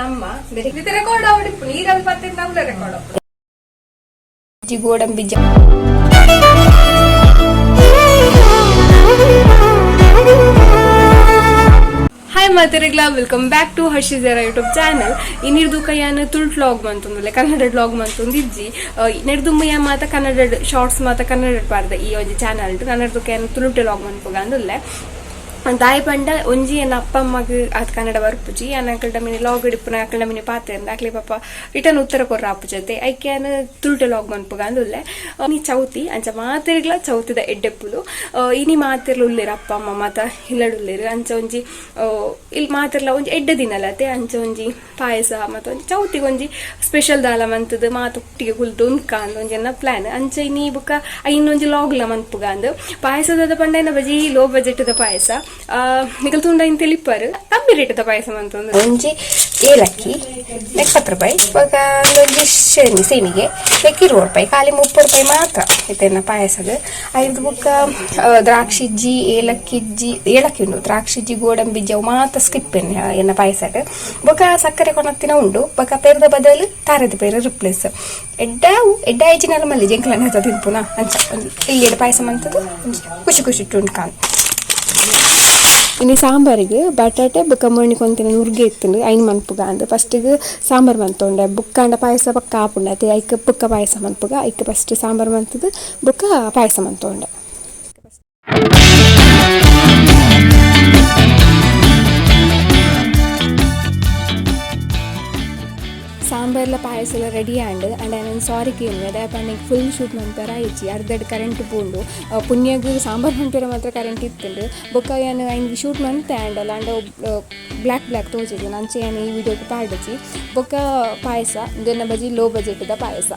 ನಮ್ಮ ರೆಕಾರ್ಡ್ ಆವಡಿಪ್ಪು ನೀರಲ್ಲಿ ಪತ್ತೆ ನಮ್ಲ ರೆಕಾರ್ಡ್ ಗೋಡಂಬಿ. ಹಾಯ್ ಮಾತೆರೆಗ್ಲಾ, welcome back to ಹರ್ಷಿಜರ YouTube channel. ಇನ್ನಿರ್ದು ಕೈಯಾನ ತುಳು ವ್ಲಾಗ್ ಮಂತೊಂದುಲ್ಲೆ, ಕನ್ನಡ ವ್ಲಾಗ್ ಮಂತೊಂದು ಇಜ್ಜಿ. ನೆಡ್ದುಂಬ ಮಾತ ಕನ್ನಡ ಶಾರ್ಟ್ಸ್ ಮಾತ ಕನ್ನಡ ಪಾರ್ದ ಈ ಒಂಜಿ ಚಾನಲ್. ಕನ್ನಡದ ಕೈಯಾನ ತುಳುಟೆ ವ್ಲಾಗ್ ಮನ್ಪುಗ ಅಂದುಲ್ಲೆ. ದಾಯಿ ಪಂಡ ಒಂಜಿ ಎನ್ನ ಅಪ್ಪ ಅಮ್ಮಗ್ ಆತ್ ಕನ್ನಡ ಬರ್ಪುಜಿ. ಅನ್ನ ಮಿನಿ ಲಾಗ್ ಇಡಿಪುನ ಅಕಲ್ಡ ಮಿನಿ ಪಾತೆ ಅಕ್ಲೆ ಪಾಪ ರಿಟರ್ನ್ ಉತ್ತರ ಕೊರ್ರ ಆಪುಜತೆ. ಐಕೆ ಯಾನ್ ತುಳುಟೆ ಲಾಗ್ ಮನ್ಪುಗ ಅಂದುಲ್ಲೆ. ನೀ ಚೌತಿ ಅಂಚ ಮಾತೆರ್ಗ್ಲ ಚೌತಿದ ಎಡ್ಡೆಪ್ಪುಲು. ಇನಿ ಮಾತೆರ್ಲ ಉಲ್ಲೇರ್, ಅಪ್ಪ ಅಮ್ಮ ಮಾತ ಇಲ್ಲಡುಲ್ಲೇರು. ಅಂಚ ಒಂಜಿ ಇಲ್ಲಿ ಮಾತೆರ್ಲ ಒಂಜಿ ಎಡ್ಡೆ ದಿನಲತೆ. ಅಂಚ ಒಂಜಿ ಪಾಯಸ ಮತ್ತೆ ಒಂಜಿ ಚೌತಿಗೆ ಒಂಜಿ ಸ್ಪೆಷಲ್ ದಾಲ ಮಂತದ ಮಾತೊಟ್ಟಿಗೆ ಕುಲ್ದು ಉನ್ಕ ಅಂದ್ ಒಂಜಿ ಎನ್ನ ಪ್ಲಾನ್. ಅಂಚ ಇನಿ ಬುಕ್ಕ ಇನ್ನೊಂಜಿ ಲಾಗ್ಲ ಮನ್ಪುಗ ಅಂದ್. ಪಾಯಸದ ಪಂಡ ಎನ್ನ ಬಜಿ ಲೋ ಬಜೆಟ್ ದ ಪಾಯಸ. ನಿಕಲ್ ತುಂಡ ಇನ್ ತಿಳಿಪ್ಪರು, ಕಮ್ಮಿ ರೇಟ್ ಪಾಯಸ ಮಂತೊಂದು. ಒಂಜಿ ಏಲಕ್ಕಿ 70 ರೂಪಾಯಿ, ಬೊಕ ಒಂಜಿ ಶೇಣಿ ಸೇಮಿಗೆ ನೆಕ್ 20 ರೂಪಾಯಿ, ಖಾಲಿ 30 ರೂಪಾಯಿ ಮಾತ್ರ ಇತ್ತೆನ ಪಾಯಸಗ್. ಐದು ಬೊಕ್ಕ ದ್ರಾಕ್ಷಿ ಇಜ್ಜಿ, ಏಲಕ್ಕಿ ಇಜ್ಜಿ. ಏಲಕ್ಕಿ ಉಂಡು, ದ್ರಾಕ್ಷಿ ಇಜ್ಜಿ, ಗೋಡಂಬಿ ಇಜ್ಜಿ, ಅವು ಮಾತ ಸ್ಕಿಪ್ ಎನ್ನ ಪಾಯಸಡ್. ಬೊಕ ಸಕ್ಕರೆ ಕೊನತ್ತಿನ ಉಂಡು. ಬೊಕ ಪೇರ್ದ ಬದಲು ತಾರೆದ ಪೇರು ರಿಪ್ಲೇಸ್. ಎಡ್ಡ ಎಡ್ಡ ಐಜಿನಲ ಮಲ್ಲಿ ಜಂಕ್ಲನ ತಿನ್ಪುನ. ಅಂಚ ಒಂಜಿ ಇಲ್ಲಿ ಪಾಯಸ ಮಂತದ್ದು ಒಂಜಿ ಖುಷಿ ಖುಷಿ ಉಂಡು ಕಾನ್. ಇನ್ನು ಸಾಂಬಾರಿಗೆ ಬಟಾಟೆ ಬೊಕ್ಕ ಮಣಿ ಕೊಂತಿನ ನುರ್ಗೆ ಇತ್ತುಂಡು, ಐನ್ ಮನ್ಪುಗ ಅಂದ್ ಫಸ್ಟಿಗೆ ಸಾಂಬಾರ್ ಮಂತೊಂಡೆ. ಬುಕ್ಕಾಂಡ ಪಾಯಸ ಪಕ್ಕ ಆಪುಂಡು ಅತೆ. ಐಕ್ ಬುಕ್ಕ ಪಾಯಸ ಮನ್ಪುಗ. ಐಕ್ ಫಸ್ಟ್ ಸಾಂಬಾರ್ ಮಂತದ್ದು ಬುಕ್ಕ ಪಾಯಸ ಮಂತೊಂಡೆ. ಸಾಂಬಾರ್ಲ ಪಾಯಸ ಎಲ್ಲ ರೆಡಿ ಆಂಡ್. ಅಂಡ್ ನಾನು ಸಾರಿ ಕೇಳುವೆ, ಅದೇ ಪಂಡ ಫುಲ್ ಶೂಟ್ ಮನ್ಪೆರ ಆಯ್ಚಿ, ಅರ್ಧಡ್ ಕರೆಂಟ್ ಪೋಂಡು. ಪುಣ್ಯಗ್ ಸಾಂಬಾರ್ ಮನ್ಪೆರ ಮಾತ್ರ ಕರೆಂಟ್ ಇತ್ತುಂಡು. ಬೊಕ್ಕ ಯಾನ್ ಐನ್ ಶೂಟ್ ಮಂತೆ ಆಂಡಲ ಅಂಡ ಬ್ಲ್ಯಾಕ್ ಬ್ಲ್ಯಾಕ್ ತೋಜಿದ್ದು. ಅಂಚೆ ಯಾನ್ ಈ ವಿಡಿಯೋಗೆ ಪಾಡಚಿ. ಬೊಕ್ಕ ಪಾಯಸ ಇದನ್ನ ಬಜಿ ಲೋ ಬಜೆಟ್ದ ಪಾಯಸ.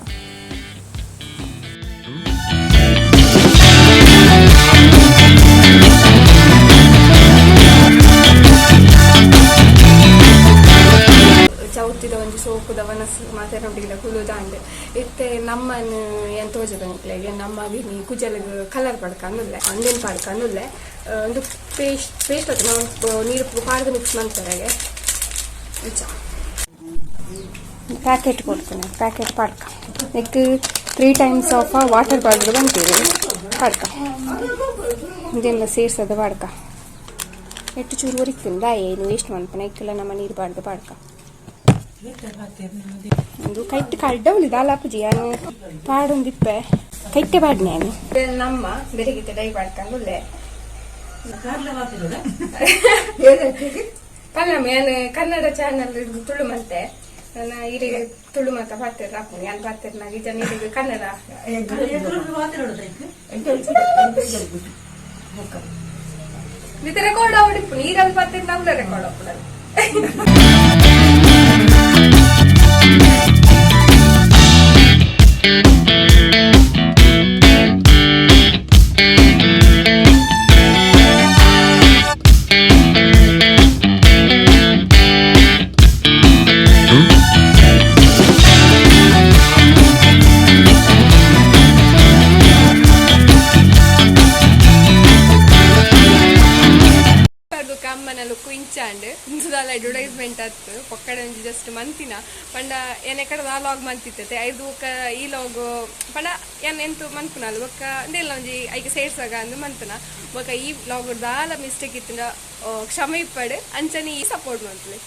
ಚೌತಿದ ಒಂಜಿ ಸೋಕುದ ವನಸ್ ಮಾತೆರೊಟ್ಟಿಗೆಲ ಕುಲ್ಲುದಾಂಡ್. ಇತ್ತೆ ನಮ್ಮನ್ ಏನ್ ತೋಜದ ನಿಕ್ಲೆಗೆ, ನಮ್ಮ ನೀ ಕುಜಲ್ಗ್ ಕಲರ್ ಪಡ್ಕಂದುಲ್ಲೆ, ಅಂದೇನ್ ಪಡ್ಕಂದುಲ್ಲೆ. ಒಂದು ಪೇಸ್ಟ್ ಪೇಸ್ಟ್ ಅತ್ತ ನಾವು ನೀರು ಪಾಡ್ದು ಮಿಕ್ಸ್ ಮಾಡ್ತಾರೆ. ಇಂಚ ಪ್ಯಾಕೆಟ್ ಕೊಡ್ತೇನೆ, ಪ್ಯಾಕೆಟ್ ಪಾಡ್ಕ. ನೆಕ್ 3 ಟೈಮ್ಸ್ ಆಫ್ ವಾಟರ್ ಪಾಡ್ದು ಬಂತೀವಿ. ಪಾಡ್ಕ, ಇದೆಲ್ಲ ಸೇರ್ಸೋದು ಪಾಡ್ಕ. ಎಟ್ಟು ಚೂರು ಒರಿತೀನಿ ದಾಯೆ ಏನು ವೇಸ್ಟ್ ಮನ್ಪುನ. ಇಕ್ಕೆಲ್ಲ ನಮ್ಮ ನೀರು ಪಾಡ್ದು ಪಾಡ್ಕ. ಒಂದು ಕೈಟ್ ಕಡ್ಡವಳಿ ದಾಲಾಪುಜಿ. ಯಾನು ಪಾಡೊಂದಿಪ್ಪೆ, ಕೈಟೆ ಪಾಡ್ನೆ. ನಾನು ನಮ್ಮ ಬೆರಗಿತೆ ಡೈ ಪಾಡ್ಕಂದುಲ್ಲೆ. ಪಲ್ಲಮ್ಮ, ಯಾನ್ ಕನ್ನಡ ಚಾನಲ್ ತುಳು ಮಂತೆ. ನನ್ನ ಇರಿಗೆ ತುಳು ಮಾತ ಪಾತೆರ್ ಹಾಪುನಿ. ಯಾನ್ ಪಾತೆರ್ ನಾಗ ಜನ ಇರಿಗೆ ಕನ್ನಡ. ರೆಕಾರ್ಡ್ ಆವಡಿಪ್ಪು ನೀರಲ್ಲಿ ಪಾತೆರ್ ನಮ್ಲ ರೆಕಾರ್ಡ್ ಆಪುಡದು. ಅಮ್ಮನ ಲುಕ್ಕು ಇಂಚಾಂಡ್ ಇಂಚದಾಲ ಅಡ್ವರ್ಟೈಸ್ಮೆಂಟ್ ಅತ್ತು ಪೊಕ್ಕಡೆ ಒಂಜಿ ಜಸ್ಟ್ ಮಂತಿನ ಪಂಡ ಏನೆ ಕಡೆ ಆ ಲಾಗ್ ಮಂತಿತ್ತತೆ. ಐದು ಬೊಕ್ಕ ಈ ಲಾಗ್ ಪಂಡ ಏನ್ ಎಂತು ಮನ್ಪುನಲ್ಲ. ಬೊಕ್ಕ ಅಂದೆಲ್ಲ ಒಂಜಿ ಐಕೆ ಸೇರ್ಸಾಗ ಅಂದು ಮಂತನ. ಬೊಕ್ಕ ಈ ಲಾಗ್ ದಾಲ ಮಿಸ್ಟೇಕ್ ಇತ್ತಿನ ಕ್ಷಮೆ ಇಪ್ಪಡು. ಅಂಚನೆ ಈ ಸಪೋರ್ಟ್ ಮಂತ್ಲಿ.